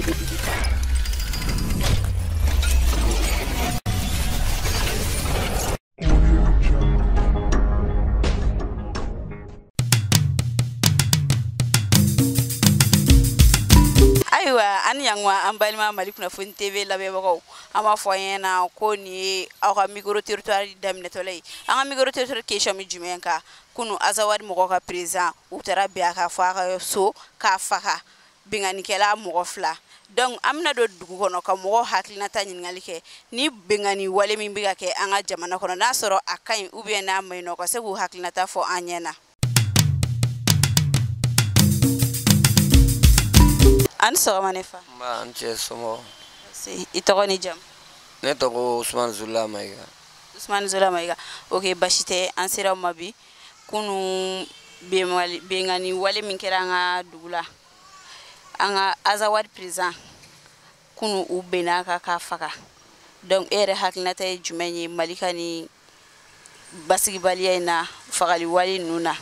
Ayiwa an yangwa an balima Mali Kunnafoni TV lamɛnbagaw, an b'a fɔ an ɲɛna ko nin ye aw ka micro territoire daminɛtɔla ye. An ka micro territoire question bɛ jumɛn kan? Kunu Azawadi mɔgɔw ka président u taara bin a kan fɔ a ka so k'a faga, binkannikɛla mɔgɔ 2. Donc an bɛna don dugu kɔnɔ ka mɔgɔw hakilinata ɲininkali kɛ ni binkanni wale min bɛ ka kɛ an ka jamana kɔnɔ, n'a sɔrɔ a ka ɲi ou bien n'a ma ɲi nɔ, ka se k'u hakilinata fɔ an ɲɛna. An sɔgɔma ne fa. Nba, an cɛ somɔgɔw. I tɔgɔ ni jamu? Ne tɔgɔ Usumani Zula Mayiga. Usumani Zula Mayiga. Ok, basi tɛ, an sera aw ma bi. Kunu binkanni wale min kɛra an ka dugu la, an ka Azawadi président kunu u bɛnna kan k'a faga. Donc e yɛrɛ hakilinata ye jumɛn ye Mali ka nin basigibaliya in na, fagali wale ninnu na?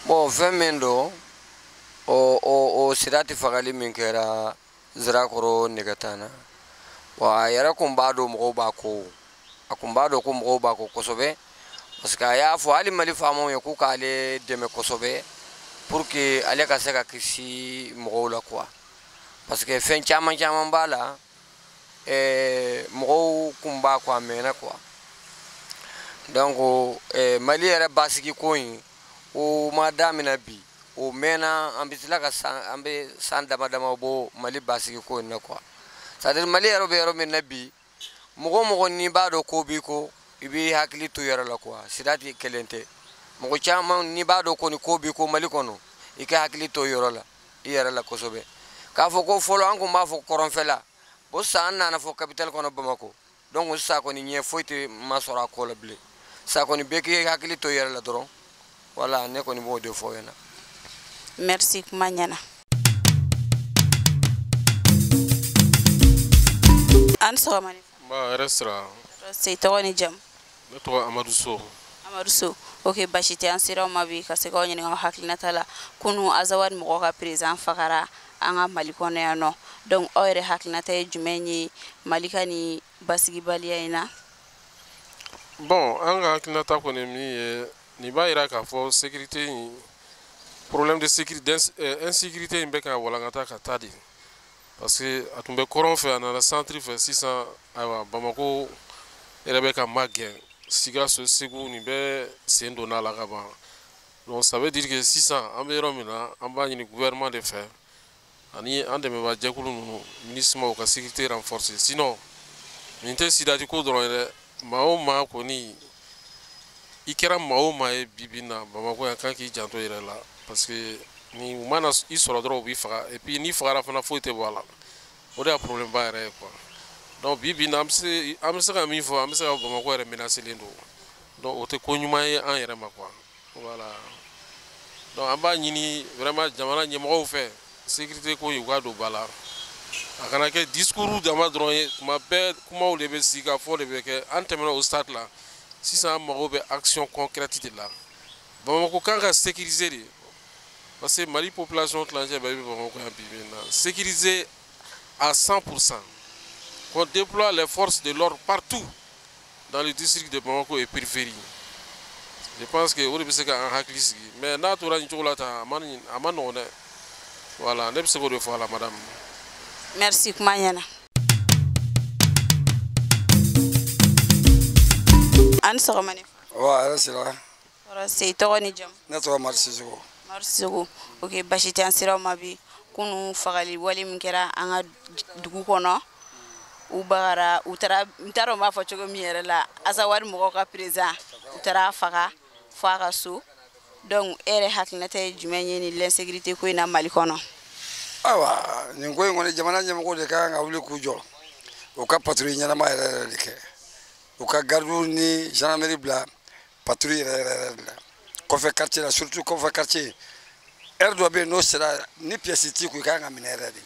Bon, fɛn min don, o Sidati fagali min kɛra Zirakɔrɔ Nɛgɛtana, wa a yɛrɛ kun b'a dɔn mɔgɔw b'a ko, a kun b'a dɔn ko mɔgɔw b'a ko kosɛbɛ, parce que a y'a fɔ hali Mali faamaw ye k'u k'ale dɛmɛ kosɛbɛ pour que ale ka se ka kisi mɔgɔw la quoi, parce que fɛn caman caman b'a la, mɔgɔw kun b'a ko a mɛnna quoi. Donc Mali yɛrɛ basigi ko in o ma daminɛ bi, o mɛnna, an bɛ tila ka san, an bɛ san dama dama bɔ Mali basigi ko in na quoi. C'est à dire Mali yɛrɛ bɛ yɔrɔ min na bi, mɔgɔ mɔgɔ n'i b'a dɔn ko b'i ko, i b'i hakili to yɛrɛ la quoi. Sidati kelen tɛ, mɔgɔ caman n'i b'a dɔn ko ni ko b'i ko Mali kɔnɔ, i ka hakili to yɔrɔ la, i yɛrɛ la kosɛbɛ. K'a fɔ ko fɔlɔ an kun b'a fɔ kɔrɔnfɛla, bon sisan an nana fɔ capitale kɔnɔ Bamakɔ, donc sisan kɔni ɲɛ foyi tɛ ma sɔrɔ a ko la bilen. Sisan kɔni bɛɛ k'i hakili to yɛrɛ la dɔrɔn. Voilà, ne kɔni b'o de fɔ ɲɛna. Merci, kuma ɲɛna. An sɔgɔma ne. Nba, hɛrɛ sira. Se tɔgɔ ni jamu? Ne tɔgɔ Amadu So. Amadu So. Ok, basi tɛ, an sera aw ma bi ka se k'aw ɲininka aw hakilinata la. Kunu Azawadi mɔgɔw ka président fagara an ka Mali kɔnɔ yan nɔ. Donc aw yɛrɛ hakilinata ye jumɛn ye Mali ka nin basigibaliya in na? Bon, an ka hakilinata kɔni min ye, nin b'a yira k'a fɔ sécurité in, problème de sécurité, insécurité in bɛ ka walankata ka taa de, parce que a tun bɛ kɔrɔn fɛ, a nana centre fɛ sisan. Ayiwa, Bamako yɛrɛ bɛ ka magɛn, Sikaso, Segu, nin bɛɛ sen donna a la ka ban. Donc ça veut dire que sisan an bɛ yɔrɔ min na, an b'a ɲini gouvernement de fɛ ani an dɛmɛbaa jɛkulu ninnu, MINUSMA, u ka sécurité renforcer. Sinon nin tɛ Sidati ko dɔrɔn ye dɛ, maa o maa kɔni, i kɛra maa o maa ye bi bi in na Bamakɔ yan, kan k'i janto i yɛrɛ la, parce que ni u mana i sɔrɔ dɔrɔn u b'i faga, et puis n'i fagara fana foyi tɛ bɔ a la. O de y'a problème ba yɛrɛ ye quoi. Donc bi bi in na an bɛ se ka min fɔ, an bɛ se ka Bamakɔ yɛrɛ menacelen don, donc o tɛ ko ɲuman ye an yɛrɛ ma quoi. Voilà, donc an b'a ɲini vraiment jamana ɲɛmɔgɔw fɛ, sécurité ko in u k'a don ba la, a kana kɛ discours dama dɔrɔn ye, tuma bɛɛ kumaw de bɛ sigi ka fɔ de bɛ kɛ. An tɛmɛna o stade la, sisan an mago bɛ action concrète de la. Bamakɔ kan ka sécuriser de, parce que Mali population tilancɛ bɛɛ bɛ Bamakɔ yan bi bi in na, sécuriser à 100%, qu'on déploie les forces de l'ordre partout dans le district de Bamako et périphérie. Je pense que o de bɛ se k'an hakili sigi, mais n'a tora nin cogo la tan, a ma nɔgɔn dɛ. Voilà, ne bɛ se k'o de fɔ a la, madame. Merci, kuma ɲɛna. An sɔgɔma ne. Wa hɛrɛ sira. Tɔɔrɔ se, tɔgɔ ni jamu? Ne tɔgɔ Mari Sisoko. Mari Sisoko. Ok, basi tɛ, an sera aw ma bi. Kunu fagali wale min kɛra an ka dugu kɔnɔ, u bagara, u taara, n t'a dɔn n b'a fɔ cogo min yɛrɛ la, Azawadi mɔgɔw ka président u taara a faga fo a ka so. Donc e yɛrɛ hakilinata ye jumɛn ye nin l'insécurité ko in na Mali kɔnɔ? Ayiwa, nin ko in kɔni, jamana ɲɛmɔgɔw de ka kan ka wuli k'u jɔ, u ka patrouille ɲɛnama yɛrɛ yɛrɛ de kɛ, u ka gardiw ni gendarmerie bila patrouille yɛrɛ yɛrɛ yɛrɛ de la kɔfɛ quartier la, surtout kɔfɛ quartier. Heure dɔ bɛ yen n'o sera, ni pièce t'i kun, i ka kan ka minɛ yɛrɛ de,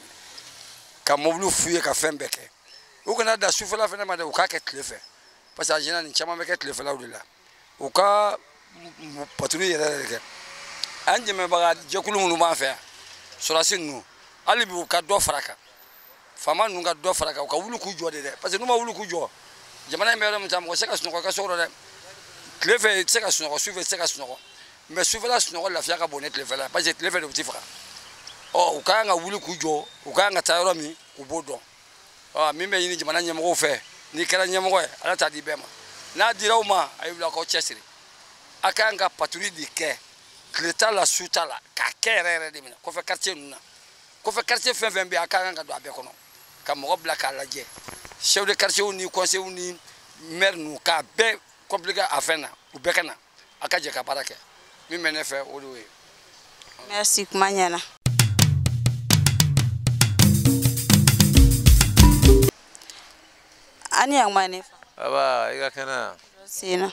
ka mobili f'u ye ka fɛn bɛɛ kɛ. U kana da sufɛla fɛnɛ ma dɛ, u k'a kɛ tile fɛ, parce que a général nin caman bɛ kɛ tilefɛlaw de la. U ka patrouille yɛrɛ yɛrɛ de kɛ. An dɛmɛbaga jɛkulu minnu b'an fɛ yan, sɔrɔdasi ninnu, Hali bi u ka dɔ fara kan, faama ninnu ka dɔ fara kan, u ka wuli k'u jɔ de dɛ, parce que n'u ma wuli k'u jɔ, jamana in bɛ yɔrɔ min ta, mɔgɔ tɛ se ka sunɔgɔ i ka so kɔnɔ dɛ. Tile fɛ i tɛ se ka sunɔgɔ, sufɛ i tɛ se ka sunɔgɔ, mais sufɛla sunɔgɔ lafiya ka bon ni tilefɛla ye, parce que tilefɛ de u t'i faga. Ɔ u ka kan ka wuli k'u jɔ, u ka kan ka taa yɔrɔ min, u b'o dɔn. Ɔ min bɛ ɲini jamana ɲɛmɔgɔw fɛ, n'i kɛra ɲɛmɔgɔ ye, Ala t'a di bɛɛ ma. N'a dira aw ma, a ye wuli aw k'aw cɛsiri. A ka kan ka patrouille de kɛ tile t'a la, su t'a la, k'a kɛ yɛrɛ yɛrɛ de minɛ kɔfɛ quartier ninnu na. Kɔfɛ quartier fɛn fɛn bɛ yen, a ka kan ka don a bɛɛ kɔnɔ ka mɔgɔ bila k'a lajɛ. Chef de quartier ni conseil ni maire ninnu, k'a bɛɛ compliqué a fɛn na, u bɛɛ ka na, a ka jɛ ka baara kɛ. Min bɛ ne fɛ, o de y'o ye. Merci, kuma ɲɛna. Ani yan ne fa. Aba, i ka kɛnɛ? Sena.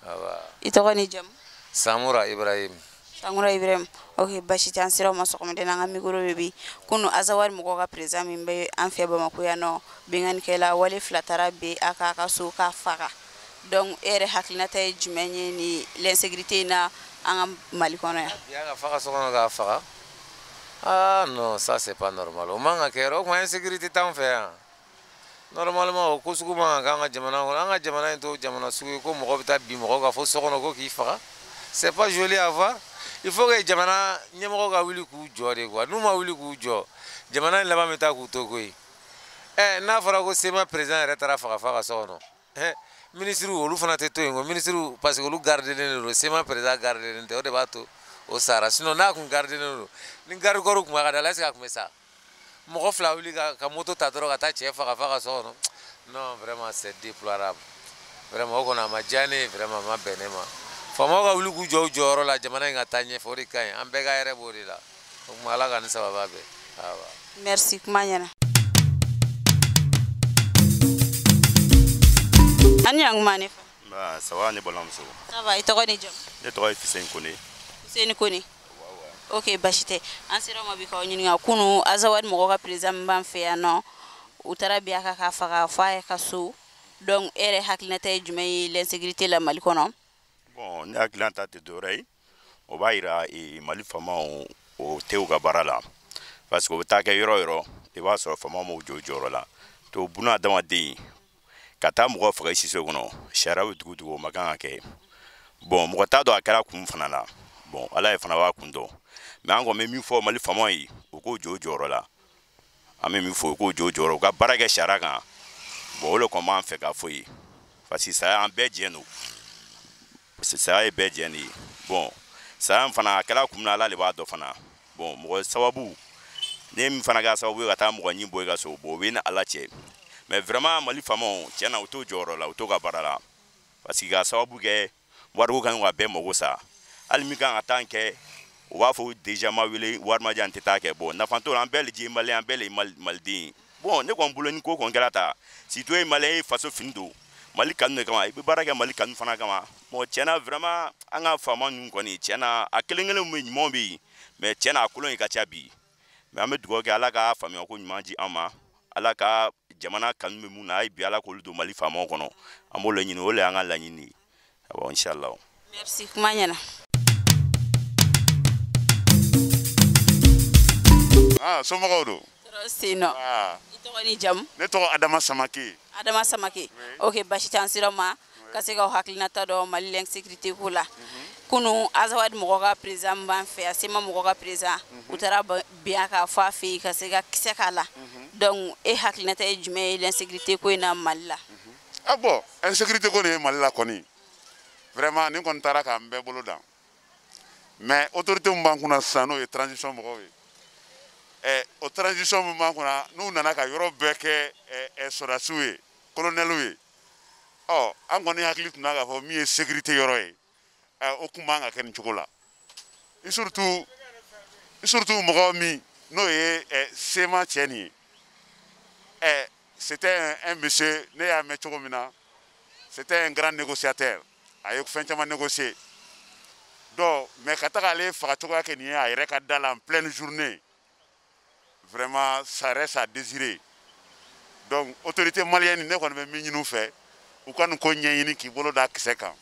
Aba. I tɔgɔ ni jamu? Samura Ibrahim. Samura Ibrahim. Ok, basi tɛ, an sera o ma sɔgɔmada in na, an ka micro bɛ bi. Kunu Azawad mɔgɔw ka président min bɛ an fɛ Bamakɔ yan nɔ, binkannikɛla wale fila taara bin a kan a ka so k'a faga. Donc e yɛrɛ hakilinata ye jumɛn ye ni l'insécurité in na an ka Mali kɔnɔ yan? Bi a ka faga so kɔnɔ k'a faga. Ah non, ça c'est pas normal. O man ka kɛ yɛrɛ, o tuma insécurité t'anw fɛ yan. Normalement o ko sugu man ka k'an ka jamana kɔnɔ. An ka jamana in to jamana sugu ye ko mɔgɔ bɛ taa bin mɔgɔ kan fo so kɔnɔ ko k'i faga. C'est pas joli à voir. Il faut que jamana ɲɛmɔgɔ ka wuli k'u jɔ de quoi. N'u ma wuli k'u jɔ, jamana in laban bɛ taa k'u to koyi. Ɛ n'a fɔra ko CMA président yɛrɛ taara faga fa ka so kɔnɔ. Ɛ ministre olu fana tɛ to yen ko ministre, parce que olu gardelen de don, CMA président gardelen tɛ, o de b'a to o sara. Sinon n'a kun gardelen don, ni garde corps kun b'a ka da la, est-ce que a kun bɛ sa? Mɔgɔ fila wuli ka moto ta dɔrɔn ka taa cɛ faga fa ka so kɔnɔ. Non, vraiment c'est déplorable. Vraiment o kɔni a ma diya ne ye, vraiment a ma bɛn ne ma. Faamaw ka wuli k'u jɔ u jɔyɔrɔ la, jamana in ka taa ɲɛfɛ, o de ka ɲi. An bɛɛ ka hɛrɛ b'o de la. O tuma Ala ka ni sababa bɛn. Awɔ. Merci, kuma ɲɛna. Ani yan kuma ne fa. Ba, ça va ne balimamuso? Ça va, i tɔgɔ ni jamu? Ne tɔgɔ ye Fisɛn Kone. Fuseni Kone. Ok, basi tɛ. An sera o ma bi k'aw ɲininka. Kunu Azawad mɔgɔw ka président min b'an fɛ yan nɔ, u taara bin a kan k'a faga f'a ye ka so. Donc e yɛrɛ hakilinata ye jumɛn ye l'insécurité la Mali kɔnɔ? Bon, ne hakilinata tɛ dɔwɛrɛ ye, o b'a yira Mali faamaw o tɛ u ka baara la, parce que o bɛ taa kɛ yɔrɔ o yɔrɔ, i b'a sɔrɔ faamaw m'u jɔ u jɔyɔrɔ la. To buna adamaden ka taa mɔgɔ faga i siso kɔnɔ, sariya bɛ dugu dugu, o ma kan ka kɛ. Bon, mɔgɔ t'a dɔn a kɛra kun fana la. Bon, Ala ye fana b'a kun dɔn, mais an kɔni bɛ min fɔ Mali faamaw ye, u k'o jɔ u jɔyɔrɔ la. An bɛ min fɔ, u k'o jɔ u jɔyɔrɔ, u ka baara kɛ sariya kan. Bon, o de kɔni b'an fɛ k'a fɔ ye, parce que saya an bɛɛ jɛ don, parce que saya ye bɛɛ jɛ de ye. Bon, saya in fana a kɛra kun min na, Ala de b'a dɔn fana. Bon, mɔgɔ sababu ne min fana kɛra sababu ye ka taa mɔgɔ ɲin bɔ i ka so, bon, o bɛ ni Ala cɛ. Mais vraiment Mali faamaw tiɲɛ na, u t'o jɔyɔrɔ la, u t'o ka baara la, parce que ka sababu kɛ wariko kan ka bɛɛ mago sa. Hali min kan ka taa kɛ, u b'a fɔ déjà ma wele, wari ma di, an tɛ taa kɛ. Bon, nafa t'o la, an bɛɛ de ye malien, an bɛɛ de ye maliden ye. Bon, ne kɔni bolo ni ko kɔni kɛra ta, surtout e ye malien ye, faso fini don Mali kanu de kama, i bɛ baara kɛ Mali kanu fana kama. Bon, tiɲɛ na vraiment an ka faama ninnu kɔni, tiɲɛ na a kelen kelen bɛ ɲumanw bɛ yen, mais tiɲɛ na a kolon in ka ca bi. Mais an bɛ dugawu kɛ, Ala ka faamuya ko ɲuman di an ma, Ala ka jamana kanu bɛ mun na, hali bi Ala k'olu don Mali faamaw kɔnɔ. An b'o laɲini, o de y'an ka laɲini ye. Awɔ, inshallah. Merci, kuma ɲɛna. Ah, somɔgɔw don? Tɔɔrɔ sen nɔ. Ah. I tɔgɔ ni jamu? Ne tɔgɔ Adama Samake. Adama Samake. Ok, basi tɛ, an sera o ma ka se k'aw hakilinata dɔn Mali l'insécurité ko la. Kunu Azawad mɔgɔw ka président min b'an fɛ yan, CMA mɔgɔw ka président, u taara bin a kan f'a fɛ yen ka se ka kisɛ k'a la. Donc e hakilinata ye jumɛn ye l'insécurité ko in na Mali la? Ah bon, insécurité ko nin ye Mali la kɔni, vraiment nin kɔni taara k'an bɛɛ bolo dan. Mais autorité min b'an kunna sisan, n'o ye transition mɔgɔw ye, ɛ o transition min b'an kunna, n'u nana ka yɔrɔ bɛɛ kɛ ɛ sɔrɔdasiw ye, colonɛliw ye, ɔ an kɔni hakili tun b'a k'a fɔ min ye sécurité yɔrɔ ye, ɛ o kun man ka kɛ nin cogo la. Surtout mɔgɔ min n'o ye CMA cɛ nin ye, ɛ c'était un monsieur, ne y'a mɛn cogo min na, c'était un grand négociateur, a ye fɛn caman négocier. Donc mais ka taga ale faga cogoya kɛ nin ye a yɛrɛ ka da la en pleine journée, vraiment ça reste à désirer. Donc autorité malienne, ne kɔni bɛ min ɲini u fɛ, u ka nin ko ɲɛɲini k'i bolo da kisɛ kan.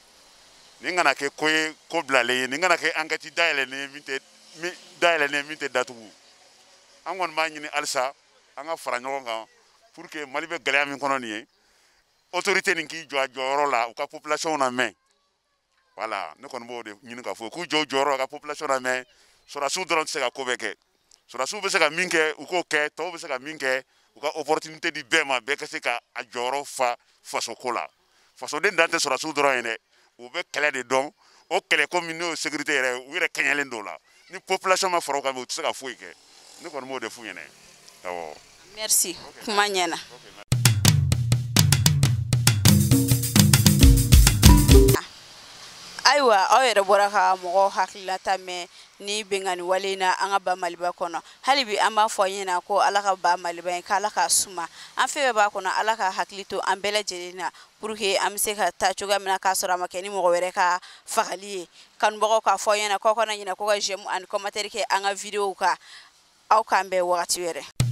Nin kana kɛ ko ye ko bilalen ye, nin kana kɛ enquête dayɛlɛnnen ye min tɛ min dayɛlɛnnen min tɛ datugu. An kɔni b'a ɲini halisa an ka fara ɲɔgɔn kan pour que Mali bɛ gɛlɛya min kɔnɔ nin ye, autorité nin k'i jɔ a jɔyɔrɔ la, u ka population lamɛn. Voilà, ne kɔni b'o de ɲini k'a fɔ, k'u jɔ u jɔyɔrɔ la, ka population lamɛn. Sɔrɔdasiw dɔrɔn tɛ se ka ko bɛɛ kɛ. Sɔrɔdasiw bɛ se ka min kɛ, u k'o kɛ. Tɔw bɛ se ka min kɛ, u ka opportunité di bɛɛ ma, bɛɛ ka se ka a jɔyɔrɔ fa fasoko la. Fasoden dan tɛ sɔrɔdasiw dɔrɔn ye dɛ, u bɛ kɛlɛ de dɔn. O kɛlɛ ko min n'o ye sécurité yɛrɛ ye, u yɛrɛ kɛɲɛlen don o la. Ni population ma fara o kan, u tɛ se ka foyi kɛ. Ne kɔni b'o de f'u ɲɛna, awɔ. Merci, kuma ɲɛna. Ayiwa, aw yɛrɛ bɔra ka mɔgɔw hakililata mɛn ni bɛnkanni wale in na an ka ba Maliba kɔnɔ. Hali bi an b'a fɔ an ɲɛna ko Ala ka ba Maliba in, k'Ala k'a suma, an fɛn bɛɛ b'a kɔnɔ. Ala ka hakili to an bɛɛ lajɛlen na pour que an bɛ se ka taa cogoya min na k'a sɔrɔ a ma kɛ ni mɔgɔ wɛrɛ ka fagali ye. Kanubagaw, k'a fɔ aw ɲɛna k'aw kana ɲinɛ ko ka j'aime ani commentaire kɛ an ka vidéo kan. Aw k'an bɛn wagati wɛrɛ.